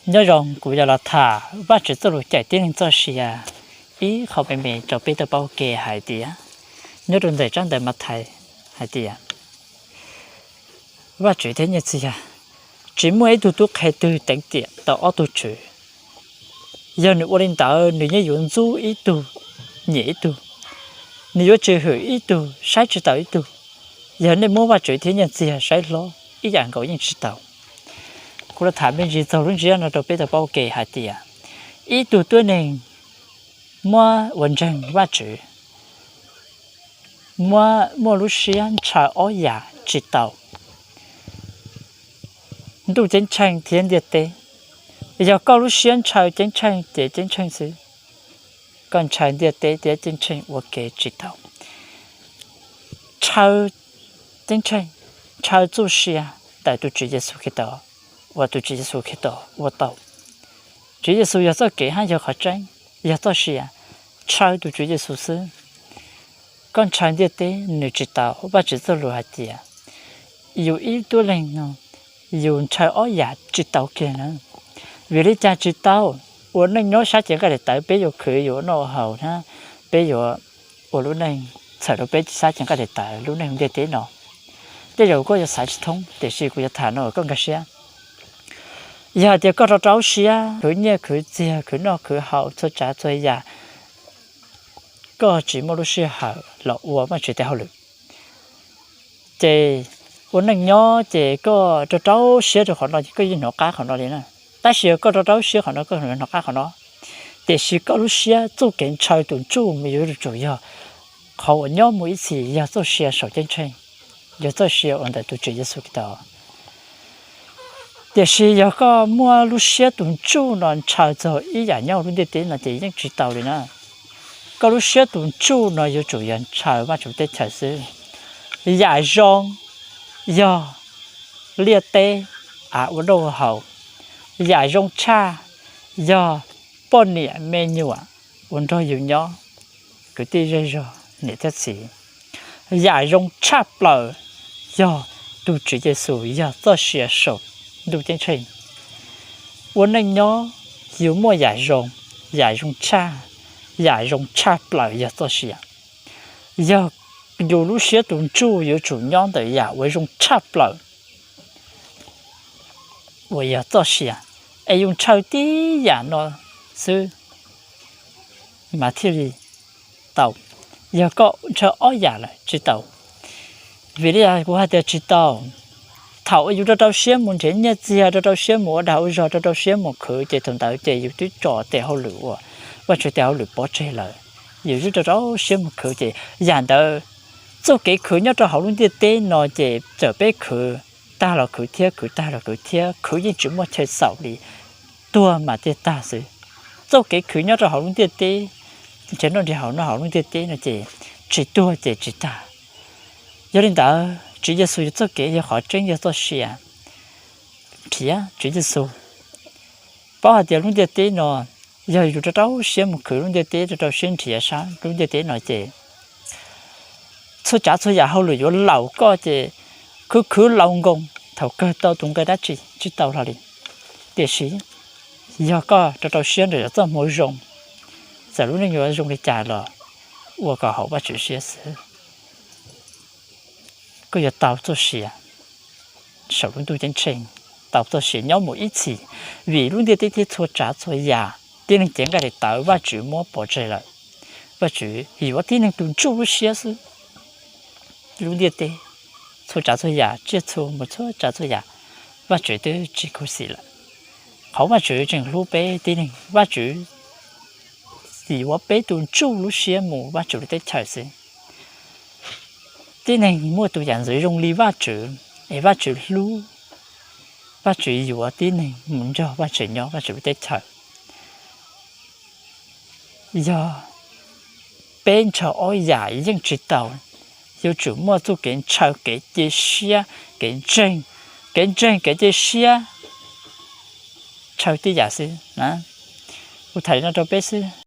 Nyob zoo, kuv yuav los tham Vajtswv txoj lus cawm tib neeg txoj sia ib qho me me rau peb tau paub ua ke hais tias, nyob rau ntawm tsab ntawv Mathais hais tias, Vajtswv thiab nyiaj txiag, tsis muaj ib tug tub qhe twg teev tiam tau ob tug tswv. Yog nws ua li ntawd, nws yeej yuav ntxub ib tug, nyiam ib tug. Nws yuav tsis hwm ib tug, saib tsis taus ib tug. Yog nej muab Vajtswv thiab nyiaj txiag saib hlob, ib yam nkaus yeej tsis tau. Kuv los tham me ntsis txog lub ntsiab no rau peb tau paub ua ke hais tias, ib tug tuab neeg muab ua ntseeg Vajtswv, muab, muaj lub siab ntshaw ob yam tsis tau: ntuj ceeb tsheej thiab ntiaj teb. Yog koj lub siab ntshaw ceeb tsheej ces ceeb tsheej xwb, koj ntshaw ntiaj teb thiab ceeb tsheej ua ke tsis tau. Ntshaw ceeb tsheej, ntshaw txoj sia ntawm tus Tswv Yexus Khetos, uas tus Tswv Yexus Khetos ua tau. Tswv Yexus yog txoj kev hab yog qhov tseeb, yog txoj sia, ntshaw tus Tswv Yexus xwb. Koj ntshaw ntiaj teb nws tsis tau. Vajtswv txoj lus hais tias, yus ib tuab leeg no, yus ntshaw ob yam tsis tau kiag na. Vim li cas tsis tau? Ua neej nyob sab cev nqaij daim tawv peb yuav khwv yus ua noj ua haus na, peb yuav ua lub neej txhawm rau peb sab cev nqaij daim tawv lub neej ntiaj teb no. Tej zaum koj yuav xav tsis thoob, tiam sis kuv yuav tham no koj nkag siab. Yog hais tias koj rau rau siab khwv nyiaj khwv txiag, khwv noj khwv haus txhua tsav txhua yam, koj tsis muaj lub sij hawm los ua Vajtswv tes hauj lwm, ces ua neej nyob ces koj rau rau siab rau qhov no ces koj yeej hnov qab qhov no li na. Tab sis yog koj rau rau siab qhov no koj hnov qab qhov no, tiam sis koj lub siab txoj kev ntshaw tus ntsuj mus yuav tsum yog qhov uas nyob mus ib txhis yog txoj sia saum ceeb tsheej, yog txoj sia uas ntawm tus Tswv Yexus Khetos. Tiam sis yog koj muaj lub siab tus ntsuj no ntshaw txog ib yam nyob lub ntiaj teb no ces yeej tsis tau li na. Koj lub siab tus ntsuj no yuav tsum yog ntshaw Vajtswv teb chaws xwb. Yam zoo yog liaj teb, av ua noj ua haus. Yam zoo tshaj yog poj niam me nyuam uas nrog yus nyob, kwv tij zej zog, niam thiab txiv. Yam zoo tshaj plaws yog tus Tswv Yexus yog txoj sia saum ntuj ceeb tsheej. Ua neej nyob yus muaj yam zoo, yam zoo tshaj, yam zoo tshaj plaws yog txoj sia. Yog yus lub siab tus ntsuj yuav tsum nyob ntawm yam uas zoo tshaj plaws uas yog txoj sia, es yus ntshaw tib yam no xwb mas thiaj li tau. Yog koj ntshaw ob yam lawm tsis tau. Vim li cas kuv hais tias tsis tau? Thaum uas yus rau rau siab mus nrhiav nyiaj txiag, rau rau siab mus ua dag ua zog, rau rau siab mus khwv ces thaum ntawd ces yus twb tso tes hauj lwm uas Vajtswv tes hauj lwm pov tseg lawm. Yus twb rau rau siab mus khwv ces yam ntawd, txoj kev khwv nyob rau hauv lub ntiaj teb no ces txawm peb khwv tag los khwv thiab, khwv tag los khwv thiab, khwv yeej tsis muaj chaw xaus li, tuag mas thiaj tag xwb. Txoj kev khwv nyob rau hauv lub ntiaj teb, nrhiav noj nrhiav haus nyob hauv lub ntiaj teb no ces tsis tuag ces tsis tag. Yog li ntawd Tswv Yexus yog txoj kev, yog qhov tseeb, yog txoj sia. Nrhiav Tswv Yexus. Paub hais tias lub ntiaj teb no, yog yus rau rau siab mus khwv lub ntiaj teb, rau rau siab nrhiav sab lub ntiaj teb no ces txhua tsav txhua yam hauj lwm yuav laum koj ces khwv khwv laus nkoos, thaum kawg tau tus nqi dab tsi tsis tau hlo li. Tiam sis yog koj rau rau siab nrog txoj hmoo zoo, txawm lub neej yuav zoo li cas los ua kom haum Vajtswv siab xwb, koj yuav tau txoj sia saum lub ntuj ceeb tsheej, tau txoj sia nyob mus ib txhis, vim lub ntiaj teb thiab txhua tsav txhua yam tib neeg cev nqaij daim tawv Vajtswv muab pov tseg lawm. Vajtswv yuav tib neeg tus ntsuj lub siab xwb. Lub ntiaj teb, txhua tsav txhua yam, tsiaj txhu mus txhua tsav txhua yam, Vajtswv twb tsis khuv xim lawm. Qhov Vajtswv tseem hlub peb tib neeg, Vajtswv yuav peb tus ntsuj lub siab mus Vajtswv lub teb chaws xwb. Tib neeg muaj tus yam ntxwv zoo li Vajtswv, es Vajtswv hlub, Vajtswv yuav tib neeg mus nrog Vajtswv nyob Vajtswv lub teb chaws. Yog peb ntshaw ob yam yeej tsis tau, yuav tsum muaj txoj kev ntshaw kev cia siab, kev ntseeg, kev ntseeg kev cia siab, ntshaw tib yam xwb. Kuv tham li no rau peb xwb.